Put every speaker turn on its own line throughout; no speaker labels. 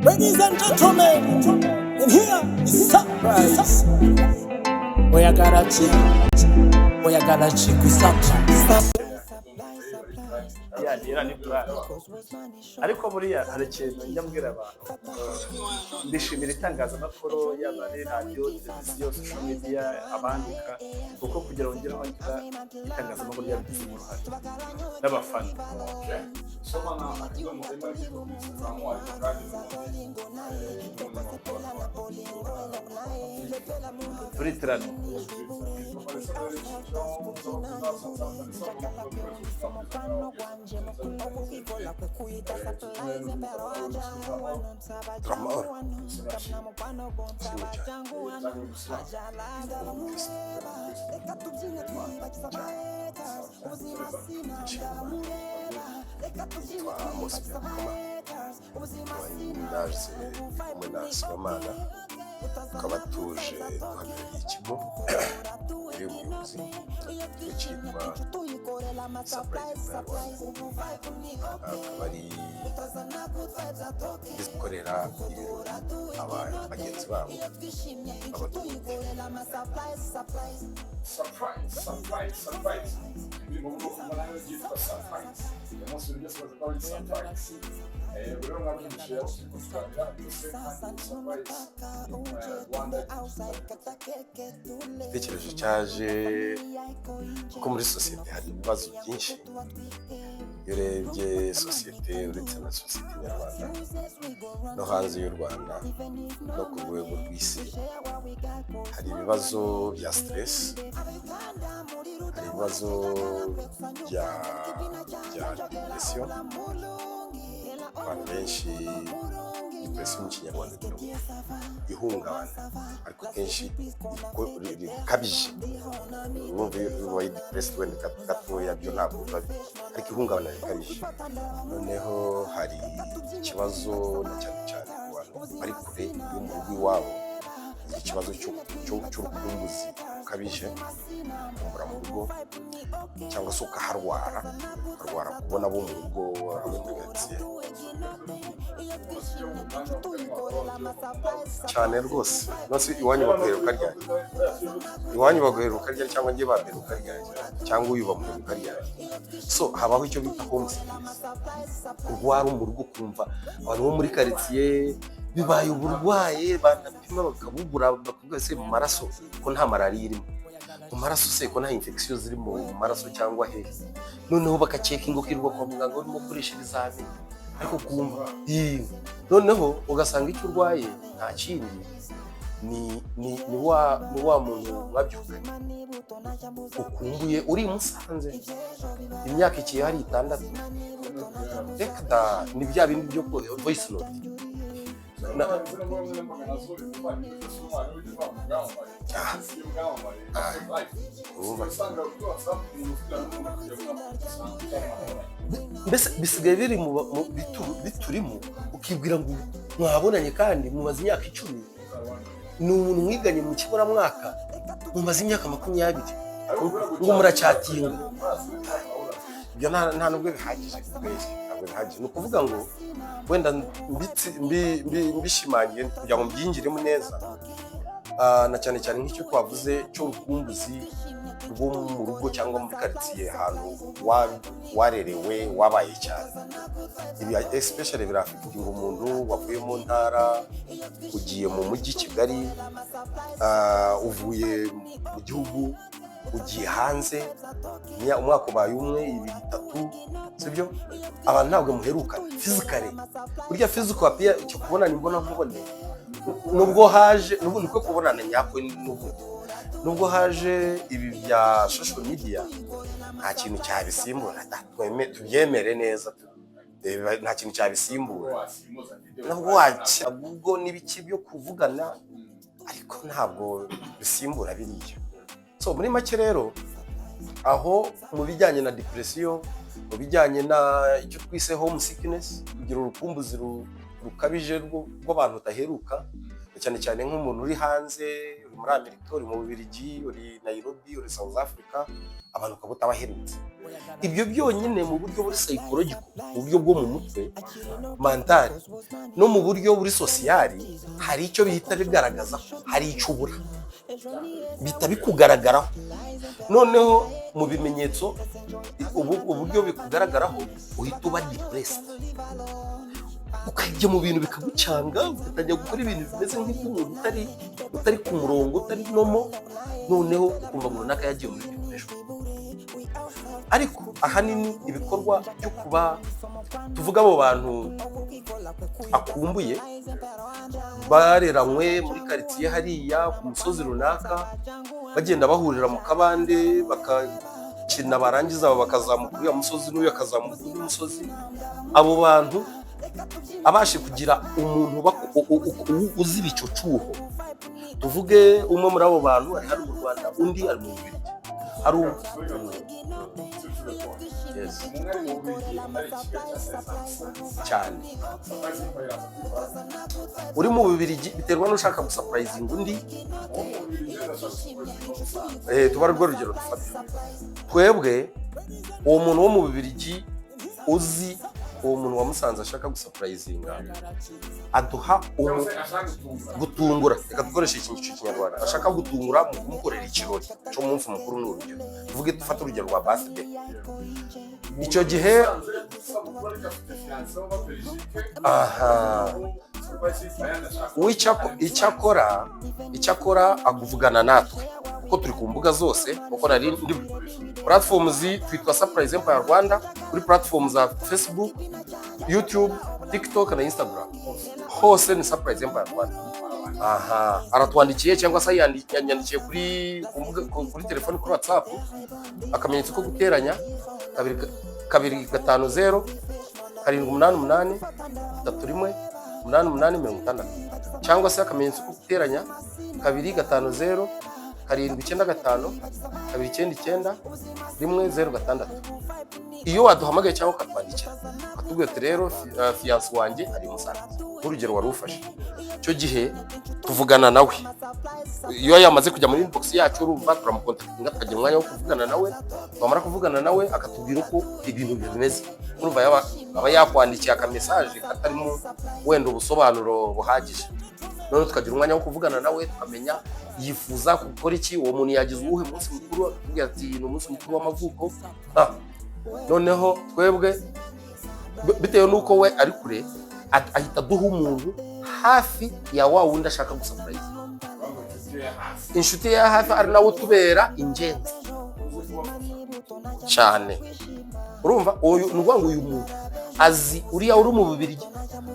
Ladies and gentlemen, and here is Surprise. Oyagala ki? Oyagala ki ku Surprise?
Ya ni plan. Ariko buriya hari ikintu njya mbwira abantu. Ndishimira itangazamakuru, yaba ari radiyo, televiziyo, social media, abandika, kuko kugira ngo ngere aho ngera, itangazamakuru ryabigizemo uruhare n'abafana.
Soma na akadomo M Instagram, ariko kandi n'ubundi
Turitirana.
Turamahoro. Shimwe cyane. Umukristo cyane. Nshima Nitwa Amos Byabakama, naje kumwe na Sibomana, tukaba tuje duhagarariye ikigo uri umuyobozi cyitwa Surprise Rwanda, akaba ari gukorera ibirori aba bagenzi babo b'abaturage.
Surprise, surprise, surprise. Indirimbo mu bwoko nayo yitwa Surprise. Uyu munsi ibintu byose baza ko ari surprise. Rero mwabyumvise aho turi kuganira byose, kandi Surprise Rwanda.
Igitekerezo cyaje kuko muri sosiyete hari ibibazo byinshi. Iyo urebye sosiyete, uretse na sosiyete nyarwanda, no hanze y'u Rwanda no ku rwego rw'isi, hari ibibazo bya stress, hari ibibazo bya depression. Abantu benshi, depression mu Kinyarwanda ngira ngo ihungabana, ariko kenshi rikabije. Urumva, iyo ubaye depressed wenda gatoya, byo ntabwo biba, ariko ihungabana rikabije. Noneho hari ikibazo, na cyane cyane ku bantu bari kure yo mu rugo iwabo, ikibazo cy'urukumbuzi rukabije, kumbura mu rugo cyangwa se ukaharwara, ukarwara kubona abo mu rugo, abo muri karitsiye cyane rwose. Nose iwanyu baguheruka ryari? Iwanyu baguheruka ryari? Cyangwa njye baguheruka ryari? Cyangwa uyu bamuheruka ryari? So habaho icyo bita home sickness, kurwara mu rugo, ukumva abantu bo muri karitsiye bibaye uburwayi, banapima bakabubura, bakavuga: "Se mu maraso ko nta malariya irimo? Mu maraso se ko nta infection ziri mu maraso cyangwa hehe?" Noneho bakacekinga, ukirirwa kwa muganga urimo gukoresha ibizamini, ariko kumva. Ii. Noneho ugasanga icyo urwaye nta kindi, ni wa muntu mwabyukanye ukumbuye uri i Musanze, imyaka ikiye hari 6. Reka da, ni bya bindi byo voice note. Urumva? Mbese bisigaye biri mu biturimo, ukibwira ngo mwabonanye kandi mumaze imyaka 10, ni umuntu mwiganye mu kiburamwaka, mumaze imyaka 20, ngo muracyatinga. Ibyo nta nubwo bihagije kweli, ntabwo bihagije. Ni ukuvuga ngo wenda mbishimangiye kugira ngo mbyinjiremo neza, na cyane cyane nk'icyo twavuze cy'urukumbuzi rwo mu rugo cyangwa muri karitsiye, ahantu warerewe, wabaye cyane. Ibi especially biraffectinga umuntu wavuye mu ntara ugiye mu mujyi Kigali, uvuye mu gihugu ugiye hanze, umwaka ubaye umwe, 2, 3, sibyo? Abantu ntabwo muherukana physically. Burya physical appear, icyo kubonana imbona nkubone, nubwo haje nubu niko kubonana nyako, nubwo haje ibi bya social media, nta kintu cyabisimbura da. Tubyemere neza, nta kintu cyabisimbura. Nubwo wakira Google n'ibiki byo kuvugana, ariko ntabwo bisimbura biriya. So muri make rero, aho mu bijyanye na depression, mu bijyanye na icyo twise home sickness, kugira urukumbuzi rukabije rw'abantu udaheruka, cyane cyane nk'umuntu uri hanze, uri uri muri Amerika, uri mu Bubiligi, uri Nairobi, uri South Africa, abantu ukaba utabaherutse. Ibyo byonyine mu buryo buri psychological, mu buryo bwo mu mutwe, mental, no mu buryo buri social, hari icyo bihita bigaragaza ko hari icyo ubura, bihita bikugaragaraho. Noneho mu bimenyetso, uburyo bikugaragaraho, uhita uba depressed, ukajya mu bintu bikagucanga, ugatangira gukora ibintu bimeze nk'iby'umuntu utari ku murongo, utari normal. Noneho ukumva ngo runaka yagiye muri depression. Ariko ahanini ibikorwa byo kuba, tuvuga, abo bantu akumbuye bareranywe muri karitsiye hariya ku musozi runaka, bagenda bahurira mu kabande bakakina, barangiza bakazamuka uriya musozi, n'uyu akazamuka undi musozi, abo bantu abashe kugira umuntu uzi icyo cyuho. Tuvuge umwe muri abo bantu ari hano mu Rwanda, undi ari mu Bubiligi, hari Yes.
Umwe ari mu Bubiligi, undi ari i Kigali cyangwa se Musanze.
Cyane.
Surprise y'uko yaza kubikora.
Uri mu Bubiligi biterwa n'ushaka gusurprisinga undi.
Uwo mu Bubiligi ndashaka gusurprisinga Musanze.
Tuba ari rwo rugero dufata twebwe. Uwo muntu wo mu Bubiligi uzi uwo muntu wamusanze ashaka gusurprisinga, aduha
cyangwa se ashaka gutungura.
Gutungura, reka dukoreshe iki Kinyarwanda, ashaka gutungura mu kumukorera ikirori cy'umunsi mukuru. Ni urugero, tuvuge, dufate urugero rwa birthday. Icyo gihe
Musanze isabukuru, ariko afite fiancé wo muri Belgique.
Aha.
Surprise y'Impaya ashaka.
Icyakora aguvugana natwe kuko turi ku mbuga zose, kuko nari ndi platforms twitwa Surprise Empire Rwanda kuri platform za Facebook, YouTube, TikTok na Instagram, hose ni Surprise Empire Rwanda. Aha aratwandikiye cyangwa se yanyandikiye kuri ku mbuga, kuri telefoni, kuri WhatsApp, akamenyetso ko guteranya 250 788 31 88 60, cyangwa se akamenyetso ko guteranya 250 795 299 106. Iyo waduhamagaye cyangwa ukatwandikira ukatubwira ati: "Rero fiancé wanjye ari i Musanze," nk'urugero wari ufashe, icyo gihe tuvugana nawe. Iyo yamaze kujya muri inbox yacu, urumva turamucontactinga, tukagira umwanya wo kuvugana nawe. Twamara kuvugana nawe, akatubwira uko ibintu bimeze. Urumva aba yakwandikiye akamessage katarimo wenda ubusobanuro buhagije, noneho tukagira umwanya wo kuvugana nawe, tukamenya yifuza gukora iki, uwo muntu yagize uwuhe munsi mukuru. Akatubwira ati: "Ni umunsi mukuru w'amavuko." Noneho twebwe bitewe n'uko we ari kure, ahita aduha umuntu hafi ya wa wundi ashaka gusurprise, inshuti ye ya hafi, ari nawe utubera ingenzi cyane. Urumva uyu ni ukuvuga ngo uyu muntu azi uriya uri mu Bubiligi,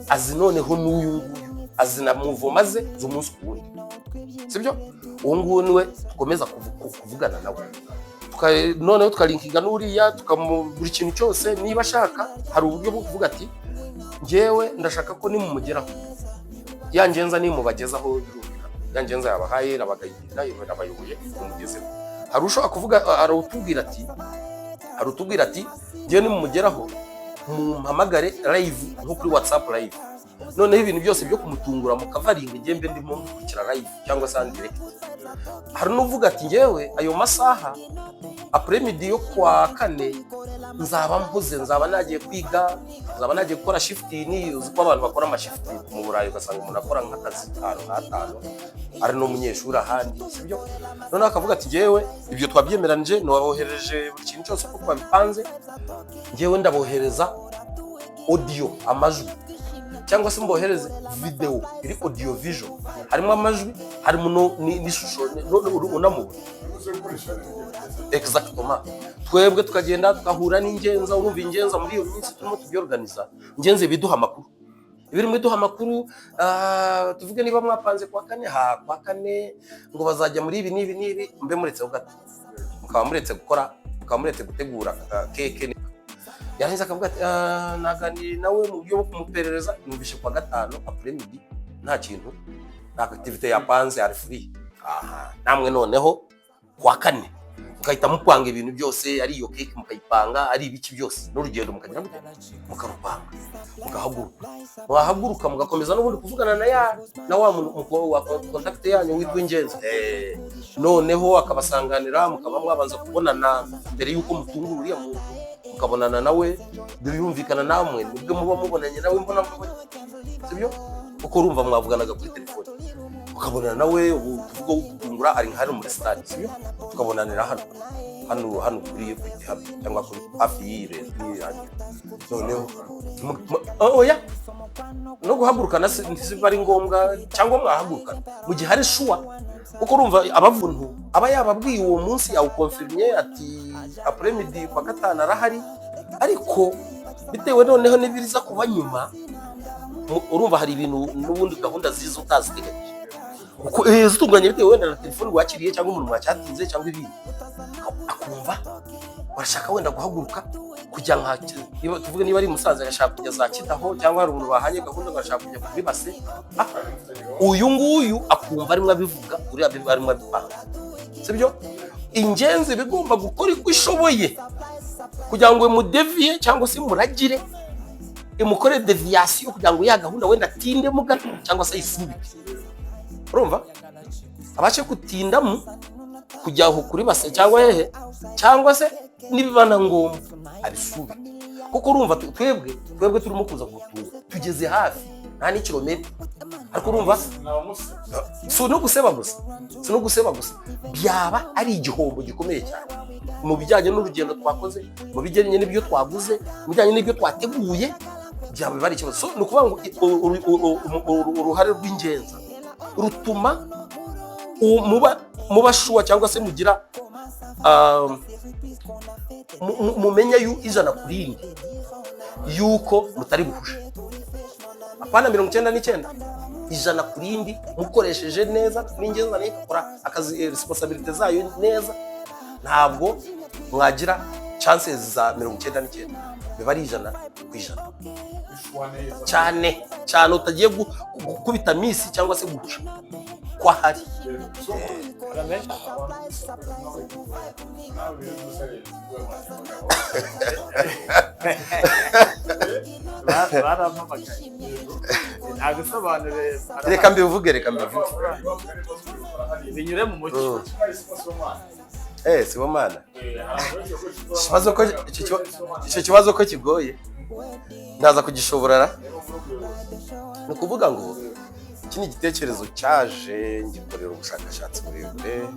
azi noneho n'uyu nguyu, azi na mouvement ze z'umunsi ku wundi, sibyo? Uwo nguwo niwe dukomeza kuvugana nawe. Noneho tukalinkinga n'uriya, tukamu buri kintu cyose. Niba ashaka, hari uburyo bwo kuvuga ati: "Njyewe ndashaka ko nimumugeraho ya ngenza, nimubagezaho." Birumvikana, ya ngenza yabahaye, irabagayira, irabayoboye, mumugezeho. Hari ushobora kuvuga, hari utubwira ati: "Njyewe nimumugeraho mumpamagare live, nko kuri WhatsApp live, noneho ibintu byose byo kumutungura mukavaringa, njye mbe ndimo mukurikira live cyangwa se en direct." Hari n'uvuga ati: "Njyewe ayo masaha après-midi yo kwa kane nzaba mpuze, nzaba nagiye kwiga, nzaba nagiye gukora shift." Uzi ko abantu bakora amashift mu Burayi, ugasanga umuntu akora nk'akazi atanu nk'atanu, ari n'umunyeshuri ahandi, sibyo? Noneho akavuga ati: "Njyewe ibyo twabyemeranije, nabohereje buri kintu cyose uko twabipanze, njyewe ndabohereza audio, amajwi, cyangwa se mbohereze video iri audio visual, harimo amajwi, harimo n'ishusho, unamubona." Exactement. Twebwe tukagenda tugahura n'ingenza. Urumva ingenza muri iyo minsi turimo tubyorganiza, ingenza ibiduha amakuru, ibirimo iduha amakuru. Tuvuge niba mwapanze kwa kane, ha kwa kane ngo bazajya muri ibi n'ibi n'ibi, mbe muretseho gato, mukaba muretse gukora, mukaba muretse gutegura keke. Yarangiza akavuga ati: "Naganiriye nawe mu buryo bwo kumuperereza, numvishe kwa gatanu après-midi nta kintu, nta activité yapanze, ari free." Aha namwe noneho kwa kane Mugahita mupanga ibintu byose, ari iyo cake mukayipanga, ari ibiki byose, n'urugendo mukagira gute? Mukarupanga, mugahaguruka. Mwahaguruka, mugakomeza n'ubundi kuvugana na ya na wa muntu wa contact yanyu witwa Ingenzi. Noneho akabasanganira, mukaba mwabanza kubonana mbere y'uko mutungura uriya muntu, mukabonana nawe, birumvikana namwe nibwo muba mubonanye nawe mbona mubonye, sibyo? Kuko urumva mwavuganaga kuri telefone, ukabonana nawe. Ubu tuvuga gutungura ari nka hano muri stade, sibyo? Tukabonanira hano hano hano kuri Equity hano, cyangwa kuri hafi y'iyi radiyo. Noneho oya, no guhagurukana ntiziba ari ngombwa, cyangwa mwahagurukana mu gihe hari sure, kuko urumva abavuntu aba yababwiye uwo munsi, yawukonfirimye ati après-midi kwa gatanu arahari. Ariko bitewe noneho n'ibiriza kuba nyuma, urumva hari ibintu n'ubundi gahunda ziza utaziteganyije, kuko zitunganye bitewe wenda na telefone wakiriye cyangwa umuntu mwacyatinze cyangwa ibindi, akumva barashaka wenda guhaguruka kujya nka, niba tuvuge niba ari musaza, agashaka kujya za Kidaho, cyangwa hari umuntu bahanye gahunda agashaka kujya kuri base. Uyu nguyu akumva arimo abivuga, uriya arimo abipanga, sibyo? Ingenzi bigomba gukora uko ishoboye kugira ngo imudeviye cyangwa se imuragire, imukore déviation, kugira ngo ya gahunda wenda atindemo gato cyangwa se ayisubike. Urumva abashe gutindamo kujya aho kuri base cyangwa hehe, cyangwa se nibiba na ngombwa abisubike, kuko urumva twebwe turimo kuza gutunga, tugeze hafi, nta n'ikirometero, ariko urumva si no guseba gusa, si no guseba gusa, byaba ari igihombo gikomeye cyane mu bijyanye n'urugendo twakoze, mu bijyanye n'ibyo twaguze, mu bijyanye n'ibyo twateguye, byaba ari ikibazo. So, ni ukuvuga ngo uruhare rw'ingenzi rutuma muba sure, cyangwa se mugira mumenya 100% yuko mutari buhushe. Apana 99, 100%, mukoresheje neza n'ingenzi nayo igakora akazi, responsabilité zayo neza, ntabwo mwagira chances za 99, biba ari 100% cyane cyane utagiye gukubita miss cyangwa se guhusha ko ahari.
Amen.
Nawe rero umusore.
Barampamagaye, ntabisobanure.
Reka mbivuge, reka mbivuge.
Binyure mu mucyo.
Sibomana, ikibazo ko icyo kibazo ko kigoye, ndaza kugishobora. Ni ukuvuga ngo iki ni igitekerezo cyaje, ngikorera ubushakashatsi burebure,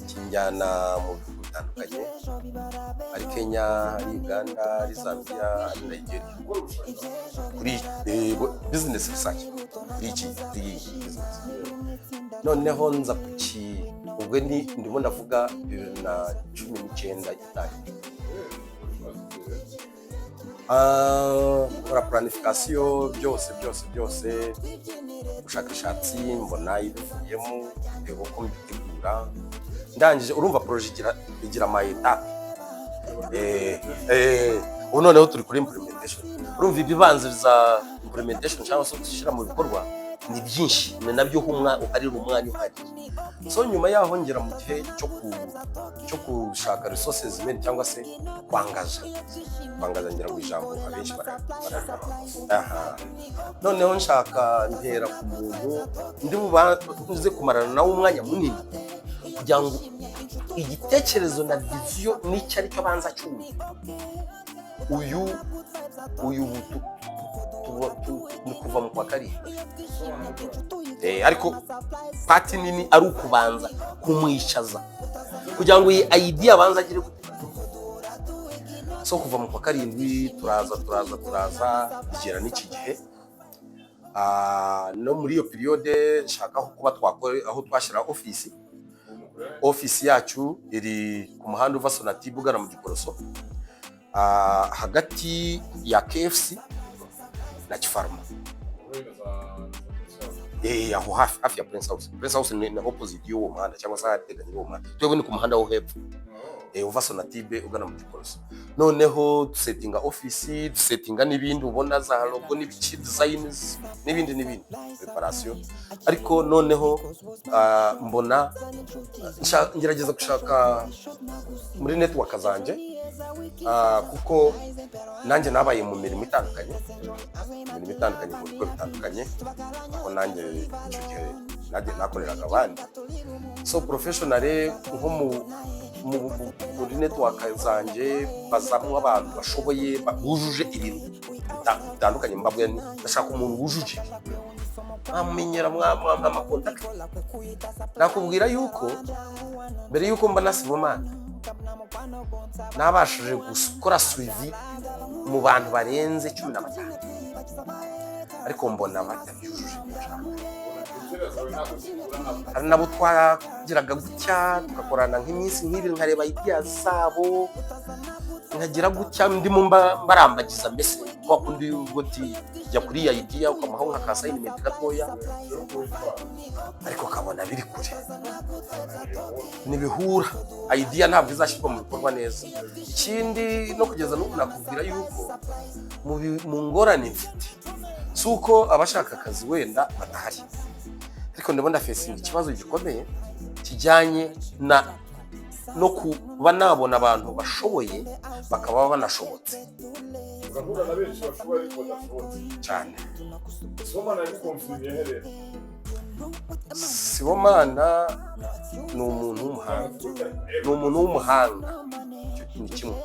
kinjyana mu bihugu bitandukanye, ari Kenya, ari Uganda, ari Zambia, ari Nigeria, kuri business research, kuri iyi business. Noneho nza kuki, ubwo ni ndimo ndavuga 2019 itangiye. Nkora planification, byose byose byose, ubushakashatsi, mbona ibivuyemo, ndeba uko mbitegura. Ndangije, urumva projet igira ama étapes. Ubu noneho turi kuri implementation. Urumva ibibanziriza implementation cyangwa se gushyira mu bikorwa ni byinshi, ni nabyo uharira umwanya uhagije. So nyuma yaho ngera mu gihe cyo gushaka resources men, cyangwa se kwangaja. Kwangaja ngira ngo ijambo abenshi bara aha. Noneho nshaka, ntera ku muntu ndi bubanze kumarana nawe umwanya munini, kugira ngo igitekerezo na vision n'icyo ari cyo abanza cyumva. Uyu ni kuva mu kwa karindwi. Ariko part nini ari ukubanza kumwicaza kugira ngo iyi idea abanze agire gute. So kuva mu kwa karindwi turaza turaza turaza bigera n'iki gihe. No muri iyo période nshaka aho kuba twakora, aho twashyira ofisi. Ofisi yacu iri ku muhanda uva Sonatube ugana mu Giporoso, hagati ya KFC na Kifaruma. Aho hafi hafi ya Prince House. Prince House ni opposite y'uwo muhanda, cyangwa se ahateganye n'uwo muhanda. Twebwe ni ku muhanda wo hepfo, uva Sonatube ugana mu Giporoso. Noneho dusettinga office, dusettinga n'ibindi ubona, za logo n'ibiki, designs n'ibindi n'ibindi, preparation. Ariko noneho mbona ngerageza gushaka muri network zanjye, kuko nanjye nabaye mu mirimo itandukanye, mu bigo bitandukanye, aho nanjye icyo gihe nanjye nakoreraga abandi. So professionally, nko muri network zanjye bazamwo abantu bashoboye, bujuje ibintu bitandukanye. Mbabwira nti: "Ndashaka umuntu wujuje ibi." Mwamenyera mwampa amacontacts. Nakubwira yuko mbere yuko mba na Sibomana, nabashije gukora suivi mu bantu barenze 15, ariko mbona batabyujuje ibyo nshaka. Hari nabo twagiraga gutya, tugakorana nk'iminsi nk'ibiri, nkareba idea zabo, nkagira gutya ndimo mbarambagiza, mbese kwa kundi ubwo uti jya kuri iya idea, ukamuha nka ka assignment gatoya, ariko kabona biri kure, ntibihura, idea ntabwo izashyirwa mu bikorwa neza. Ikindi, no kugeza n'ubu nakubwira yuko mu ngorane mfite, si uko abashaka akazi wenda badahari, ariko ndabona facinga ikibazo gikomeye kijyanye na no kuba nabona abantu bashoboye bakaba banashobotse.
Urahura na benshi bashoboye ariko badashobotse.
Cyane.
Sibomana yabiconfirmiye herera?
Sibomana ni umuntu w'umuhanga, ni umuntu w'umuhanga, icyo ni kimwe.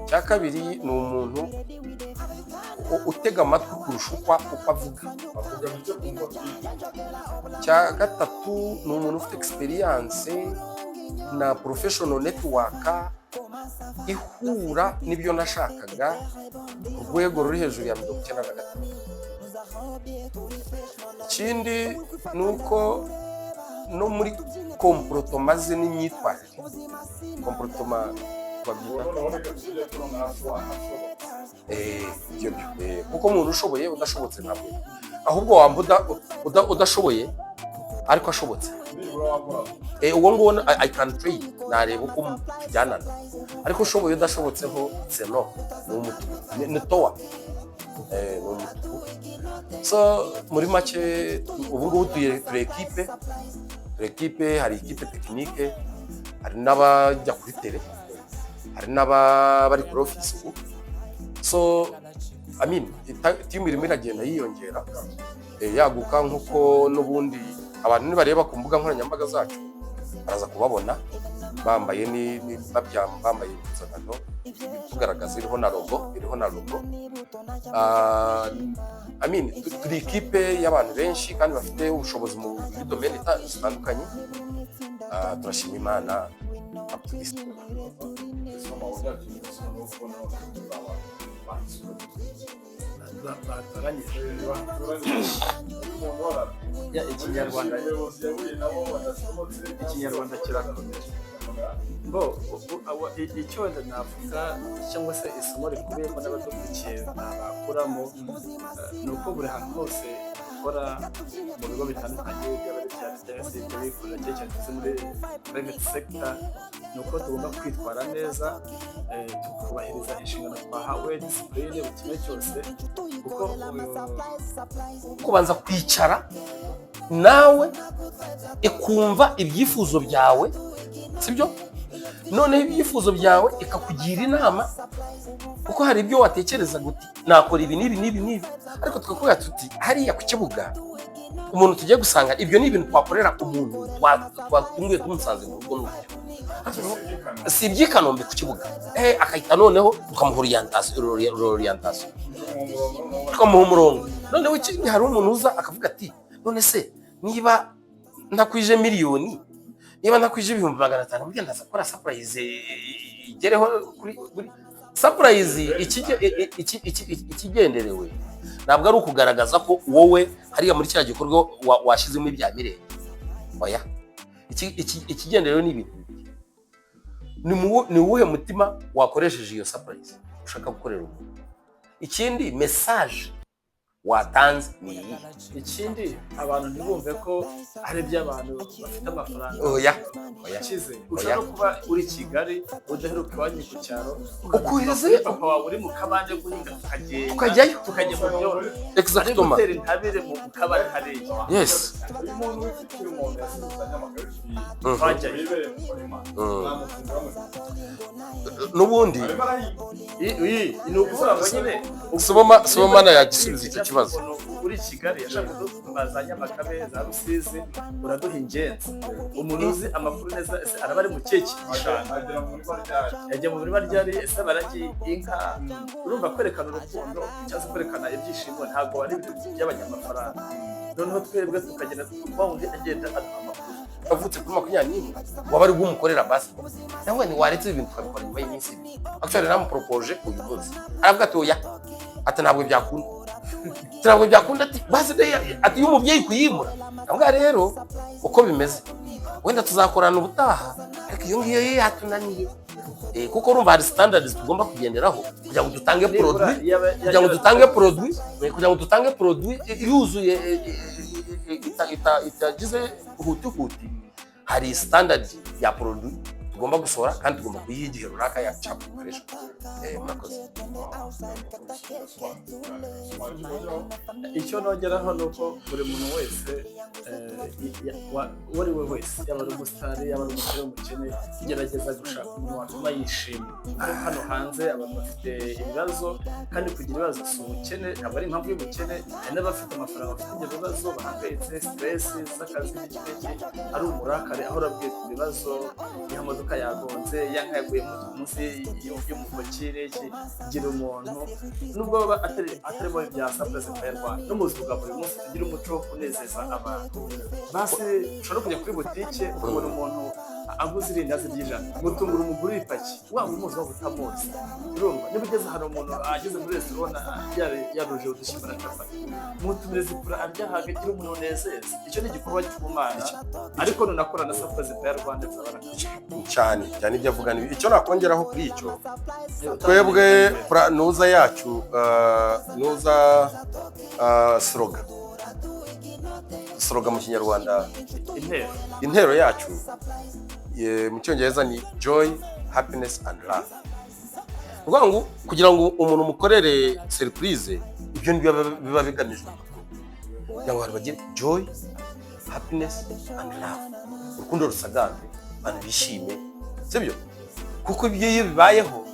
Icya kabiri, ni umuntu utega amatwi kurusha uko avuga.
Avuga bike, kumva byinshi.
Icya gatatu, ni umuntu ufite experience na professional network ihura n'ibyo nashakaga ku rwego ruri hejuru ya 93. Ikindi ni uko no muri comportement ze n'imyitwarire, comportement babyita
Noneho reka tujye tubona ashobora.
Ibyo byo, kuko umuntu ushoboye udashobotse ntabwo, ahubwo wamba udashoboye ariko ashobotse.
Nibura wambara.
Uwo nguwo I can train, nareba uko tujyanana, ariko ushoboye udashobotseho, c'est no, ni umutuku, ni towa, ni umutuku. So muri make, ubu ngubu turi équipe, turi équipe. Hari équipe technique, hari n'abajya kuri terrain, hari n'abari kuri office ubu. So I mean, team irimo iragenda yiyongera, yaguka, nk'uko n'ubundi abantu nibareba ku mbuga nkoranyambaga zacu baraza kubabona bambaye bambaye impuzankano tugaragaza, iriho na logo, iriho na logo. I mean, turi ikipe y'abantu benshi kandi bafite ubushobozi muri domaine zitandukanye. Turashima Imana up to this.
Sibomana wabyakiriye no kubona abantu
Batoranyije.
Batoranyije umuntu wara
Ya, Ikinyarwanda.
Umuyobozi yahuye nabo badashobotse.
Ikinyarwanda kirakomeye. Bo icyo wenda navuga cyangwa se isomo rikubiyemo n'abadukurikiye bakuramo, ni uko buri hantu hose dukora mu bigo bitandukanye, byaba ari ibya leta cyangwa se iby'abikorera, cyane cyane tuzi muri private sector, ni uko tugomba kwitwara neza, tukubahiriza inshingano twahawe, discipline, buri kimwe cyose, kuko
Kubanza kwicara nawe ikumva ibyifuzo byawe, sibyo? Noneho ibyifuzo byawe ikakugira inama, kuko hari ibyo watekerezaga uti nakora ibi n'ibi n'ibi n'ibi, ariko tukakubwira tuti hariya ku kibuga umuntu tugiye gusanga, ibyo ni ibintu twakorera umuntu twatunguye tumusanze mu rugo n'uburyo si iby'i Kanombe ku kibuga, akahita noneho tukamuha orientation, tukamuha umurongo. Noneho ikindi, hari umuntu uza akavuga ati: "None se niba ntakwije miliyoni, niba ntakwije 500,000, burya ndaza gukora surprise igereho kuri surprise?" Ikigenderewe ntabwo ari ukugaragaza ko wowe hariya muri cya gikorwa washyizemo ibya mirenge, oya. Ikigenderewe ni ibintu bibiri: ni uwuhe mutima wakoresheje iyo surprise ushaka gukorera umuntu? Ikindi, message Watanze ni iyihe?
Ikindi, abantu ntibumve ko ari iby'abantu bafite amafaranga
Oya, oya.
akize. Ushobora no kuba uri i Kigali, udaheruka iwanyu ku cyaro,
Ukohereza
papa wawe uri mu kabande guhinga, tukagenda,
Tukajyayo.
tukajya mu byondo ari
Exactement.
gutera intabire mu kabari hariya.
Uyu muntu wifitiye umuntu yasubiza Nyamagabe,
Twajyayo.
wibereye mu murima, namufungura mu
N'ubundi
arimo arahinga.
Iyi ni ukuvuga ngo nyine
Sibomana yagisubiza icyo kibazo.
Umuntu uri i Kigali yashaka kudutuma za Nyamagabe, za Rusizi, uraduha ingenzi. Umuntu uzi amakuru neza, ese araba ari mu kihe gishanga?
Agera mu murima ryari?
Yajya mu murima ryari? Ese baragiye inka? Urumva, kwerekana urukundo cyangwa se kwerekana ibyishimo ntabwo ari ibintu by'abanyamafaranga. Noneho twebwe tukagenda, wa wundi agenda aduha amakuru.
Avutse kuri 21, waba ari bwumukorera basi, nawe ntiwaretse ibintu tukabikora nyuma y'iminsi 2? Actually namuporopoje uyu munsi, aravuga ati oya, ati ntabwo byakunda, ati ntabwo byakunda, ati basi de, ati iyo umubyeyi kuyimura. Ndavuga rero uko bimeze, wenda tuzakorana ubutaha, ariko iyo ngiyo yo yatunaniye. Kuko urumva hari standards tugomba kugenderaho kugira ngo dutange
Nibura
produit, kugira ngo dutange produit, kugira ngo dutange produit yuzuye, itagize huti huti. Hari standard ya produit tugomba gusohora, kandi tugomba kuyiha igihe runaka ya cha preparation. Murakoze.
Icyo nongeraho ni uko buri muntu wese, uwo ari we wese, yaba ari umusitari, yaba ari umukire, umukene, gerageza gushaka umuntu watuma yishima, kuko hano hanze abantu bafite ibibazo, kandi kugira ibibazo si ubukene, ntabwo ari impamvu y'ubukene. Hari n'abafite amafaranga bafite ibyo bibazo, bahangayitse, stress z'akazi n'iki n'iki, ari umurakare, ahora abwiye ku bibazo, ya modoka yagonze, ya nka yaguye munsi y'umukoki n'iki. Gira umuntu, nubwo baba atarimo bya surprise Rwanda, no mu buzima bwa buri munsi tugira umuco wo kunezeza abantu. Basi ushobora no kujya kuri butike ukabona umuntu aguze irindazi ry'ijana, gutungura umugore ipaki, waba umuzi waba utamuzi. Urumva, niba ugeze ahantu umuntu ageze muri resitora ubona yaruje udushyimbo na capati, mutumire zipura arya haga, gira umuntu unezeza. Icyo ni igikorwa cy'ubumana, ariko nunakora na surprise Rwanda bizaba
Cyane cyane, ibyo avuga ni icyo nakongeraho kuri icyo. Twebwe nuza yacu, nuza, slogan mu Kinyarwanda?
Intero.
Intero yacu mu Cyongereza ni joy, happiness and love. Ni ukuvuga ngo kugira ngo umuntu umukorere surprise, ibyo nibyo biba bigamijwe, kugira ngo abantu bagire joy, happiness and love, urukundo rusagambe, abantu bishime, sibyo? Kuko ibyo iyo bibayeho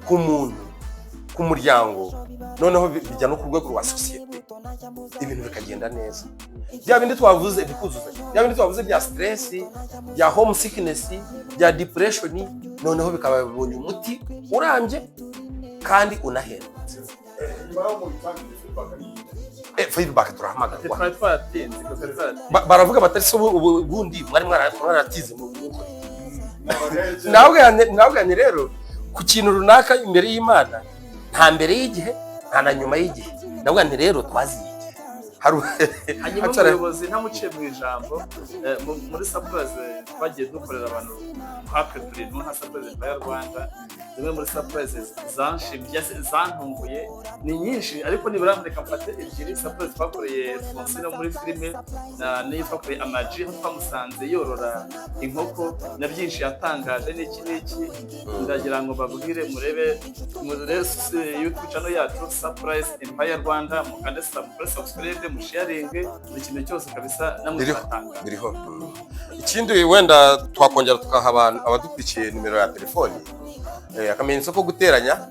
ku muntu, ku muryango, noneho bijya no ku rwego rwa sosiyete, ibintu bikagenda neza. Bya bindi twavuze bikuzuzanya, bya bindi twavuze bya stress, bya homesickness, bya depression, noneho bikaba bibonye umuti urambye kandi unahendutse.
Nyuma y'aho mubitangire, feedback ni iyi?
Feedback turahamagarwa.
Twari twaratinze, twari twaratinze.
Baravuga batari se ubundi mwari mwaratize mu bukwe?
N'abagaya.
Nabwo rero ku kintu runaka imbere y'Imana, nta mbere y'igihe, nta na nyuma y'igihe. Nabwo nti rero twaziye igihe. Hari
Hanyuma umuyobozi ntamuciye mu ijambo, muri surprise twagiye dukorera abantu hafi turi nka Surprise ya Rwanda, zimwe muri surprise zanshimye, zantunguye ni nyinshi, ariko nibura reka mfate ebyiri: surprise twakoreye Francine muri filime n'iyo twakoreye Amaji, aho twamusanze yorora inkoko na byinshi yatangaje n'iki n'iki. Ndagira ngo babwire murebe YouTube channel yacu Surprise Empire Rwanda, mukande subscribe, musharinge buri kintu cyose kabisa, namwe
Biriho.
turatanga.
Biriho. Ikindi wenda twakongera tukaha abantu abadukurikiye nimero ya telefoni, akamenyetso ko guteranya.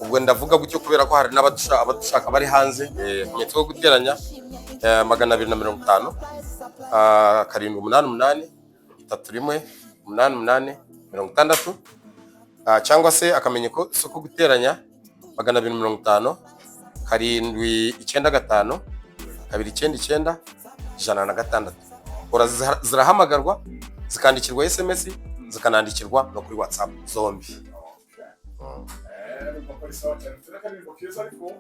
Ubwo ndavuga gutyo kubera ko hari abadushaka bari hanze. Akamenyetso ko guteranya, 250, 788, 31, 88, 60, cyangwa se akamenyetso ko guteranya 250, 795, 299, 106. Zirahamagarwa, zikandikirwa SMS, zikanandikirwa no kuri WhatsApp zombi.
Urumva ko ari sawa cyane. Mfite n'akaririmbo keza ariko.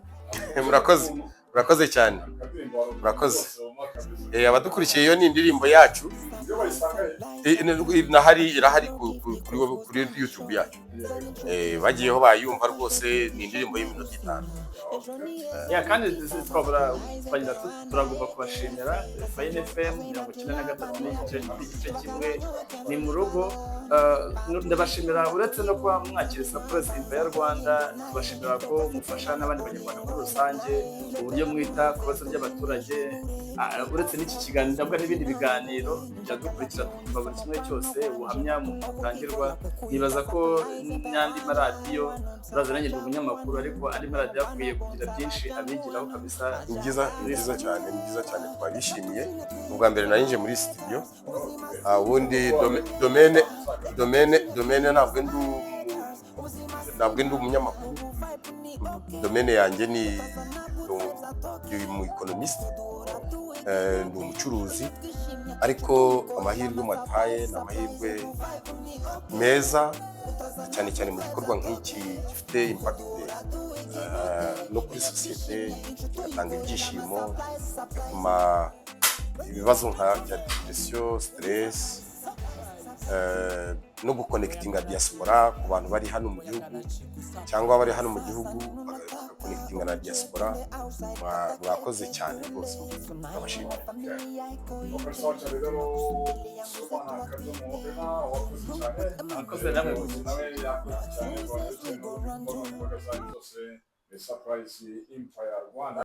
Murakoze. Murakoze cyane.
Akaririmbo wari
Murakoze.
rwose wumva kabisa.
Abadukurikiye, iyo ni indirimbo yacu.
Iyo bayisanga he?
Irahari, irahari ku kuri YouTube yacu. Bagiyeho bayumva rwose, ni indirimbo y'iminota 5.
Ya, kandi twabura twagira turagomba kubashimira Fine FM 93 n'igice 1, ni mu rugo. Ndabashimira uretse no kuba mwakira Surprise Empire Rwanda, tubashimira ko mufasha n'abandi banyarwanda muri rusange, uburyo mwita ku bibazo by'abaturage. Uretse n'iki kiganiro, ndavuga n'ibindi biganiro byadukurikira, tukumva buri kimwe cyose, ubuhamya mutangirwa. Nibaza ko n'andi maradiyo, uraza nanjye ndi umunyamakuru, ariko andi maradiyo akwiye kugira byinshi abigiraho kabisa.
Ni byiza, ni byiza cyane, ni byiza cyane, twabishimiye. Ubwa mbere nari muri studio. Ubundi domaine ntabwo ndi umunyamakuru. Domaine yanjye ni ndi umu economiste, ndi umucuruzi, ariko amahirwe mwaduhaye ni amahirwe meza cyane cyane mu gikorwa nk'iki gifite impact no kuri sosiyete, kigatanga ibyishimo, bigatuma ibibazo nka bya depression, stress, no guconnectinga diaspora ku bantu bari hano mu gihugu cyangwa bari hano mu gihugu bagaconnectinga na diaspora. Mwakoze cyane rwose, ndabashimira.
Wakoze cyane rero, Sibomana Akadomo Emma, wakoze cyane.
Mwakoze namwe.
Nawe yakoze cyane, rwanda ndetse no mu mbuga zanyu zose, Surprise Empire Rwanda.